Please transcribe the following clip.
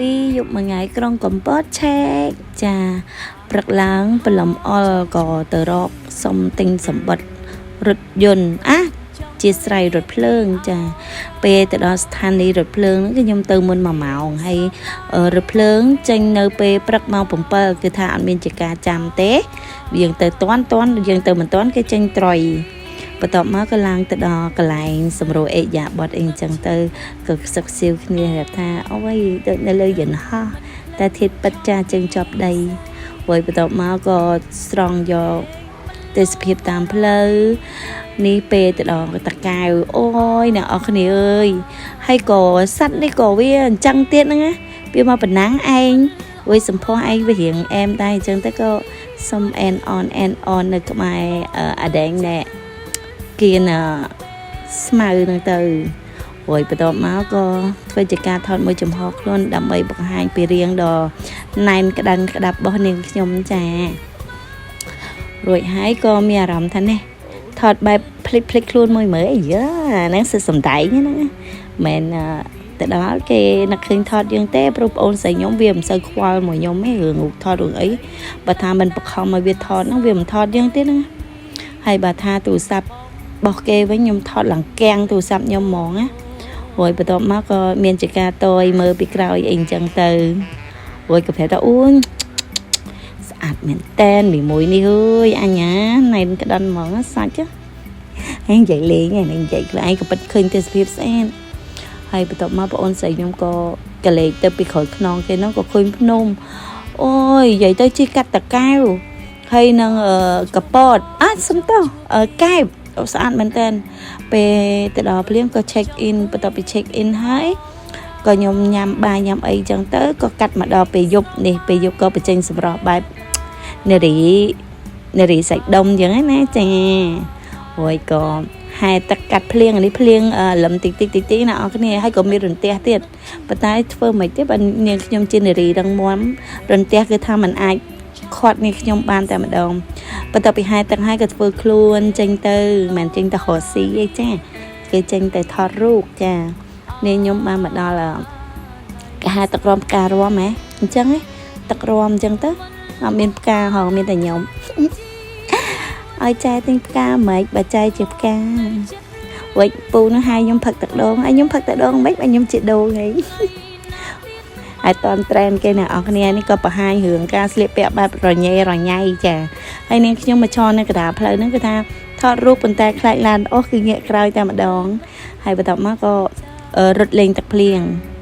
2យប់មួយថ្ងៃក្រុងកំពតឆែកចាព្រឹកឡើងព្រលឹមអល់ក៏ទៅរកសុំទិញសម្បត្តិរថយន្តអាជាស្រ័យរថភ្លើងចាពេលទៅដល់ស្ថានីយ៍រថភ្លើងហ្នឹងគឺខ្ញុំទៅមុន1ម៉ោងហើយរថភ្លើងចេញនៅពេលព្រឹកម៉ោង7គឺថាអត់មានជាការចាំទេយើងទៅតាន់តាន់យើងទៅមិនតាន់គេចេញត្រយបន្ទាប់មកក៏ឡើងទៅដល់កន្លែងសម្រួលអេយ៉ាបតអីអញ្ចឹងទៅក៏ខ្សឹកខ្សៀវគ្នារាប់ថាអូយដូចនៅលើយន្តហោះតែធាតពិតចាជើងជាប់ដីហើយបន្ទាប់មកក៏ស្រង់យកទេសភាពតាមផ្លូវនេះពេលទៅដល់តកែវអូយអ្នកអរគ្នាអើយហើយក៏សัตว์នេះក៏វាអញ្ចឹងទៀតហ្នឹងណាវាមកប៉ុណ្ណឹងឯងវាសម្ផស្សឯងវារៀងអែមដែរអញ្ចឹងទៅក៏សុំអែនអនអែនអននៅក្បែរអាដែងណែគៀនស្មៅហ្នឹងទៅរួចបន្ទាប់មកក៏ធ្វើជាការថតមួយចំហខ្លួនដើម្បីបង្ហាញពីរាងដ៏ណែនក្តាន់ក្តាប់របស់នាងខ្ញុំចារួចហើយក៏មានអារម្មណ៍ថានេះថតបែបភ្លេចភ្លេចខ្លួនមួយមើលអីយ៉ាហ្នឹងសិសំដែងហ្នឹងមិនទៅដល់គេនឹកឃើញថតយើងទេព្រោះប្អូនស្រីខ្ញុំវាមិនសូវខ្វល់មួយខ្ញុំទេរឿងរូបថតរឿងអីបើថាមិនបខំឲ្យវាថតហ្នឹងវាមិនថតយើងទេណាហើយបើថាទូរស័ព្ទរបស់គេវិញខ្ញុំថតឡើងកាំងទូរស័ព្ទខ្ញុំហ្មងណារួចបន្ទាប់មកក៏មានជាការតយមើលពីក្រោយអីអញ្ចឹងទៅរួចក៏ប្រាប់ថាអូនស្អាតមែនតែនមីមួយនេះអើយអញ្ញាណែនក្តិនហ្មងសាច់ហើយនិយាយលេងហ្នឹងនិយាយខ្លួនឯងក៏ពិតឃើញទេសភាពស្អាតហើយបន្ទាប់មកប្អូនស្រីខ្ញុំក៏កលេចទៅពីក្រោយខ្នងគេហ្នឹងក៏ឃើញភ្នំអូយនិយាយទៅជិះកាត់តកែវហើយនឹងកពតអាចសំតោកែបស្អាតមែនតើពេលទៅដល់ភ្លាមក៏ check in បន្ទាប់ពី check in ហើយក៏ខ្ញុំញ៉ាំបាយញ៉ាំអីចឹងទៅក៏កាត់មកដល់ពេលយប់នេះពេលយប់ក៏បញ្ចេញសម្រស់បែបនារីនារីសាច់ដុំចឹងណាចារួចក៏ហែទឹកកាត់ភ្លៀងនេះភ្លៀងលឹមតិចតិចតិចតិចណាអរគ្នាហើយក៏មានរន្ទះទៀតប៉ុន្តែធ្វើមិនទេបើនាងខ្ញុំជានារីរឹងមាំរន្ទះគឺថាมันអាចខាត់នាងខ្ញុំបានតែម្ដងបន្ទាប់ពីហែទឹកហើយក៏ធ្វើខ្លួនចេញទៅមិនចេញទៅរកស៊ីអីចាគេចេញទៅថតរូបចានាងខ្ញុំបានមកដល់គេហៅទឹករំផ្ការំហ៎អញ្ចឹងទឹករំអញ្ចឹងទៅអត់មានផ្កាហងមានតែខ្ញុំឲ្យចែទិញផ្កាមិនបើចែជាផ្កាវិញពូនោះឲ្យខ្ញុំផឹកទឹកដូងឲ្យខ្ញុំផឹកទឹកដូងមិនបើខ្ញុំជាដូងហីហើយតនត្រែនគេអ្នកអរគ្នានេះក៏បង្ហាញរឿងការស្លៀកពាក់បែបរញ៉េរញ៉ៃចាហើយនាងខ្ញុំមកឈរនៅកណ្ដាលផ្លូវហ្នឹងគឺថាថតរូបប៉ុន្តែខ្លាចឡានអស់គឺងាកក្រោយតែម្ដងហើយបន្ទាប់មកក៏រត់លេងទឹកភ្លៀង។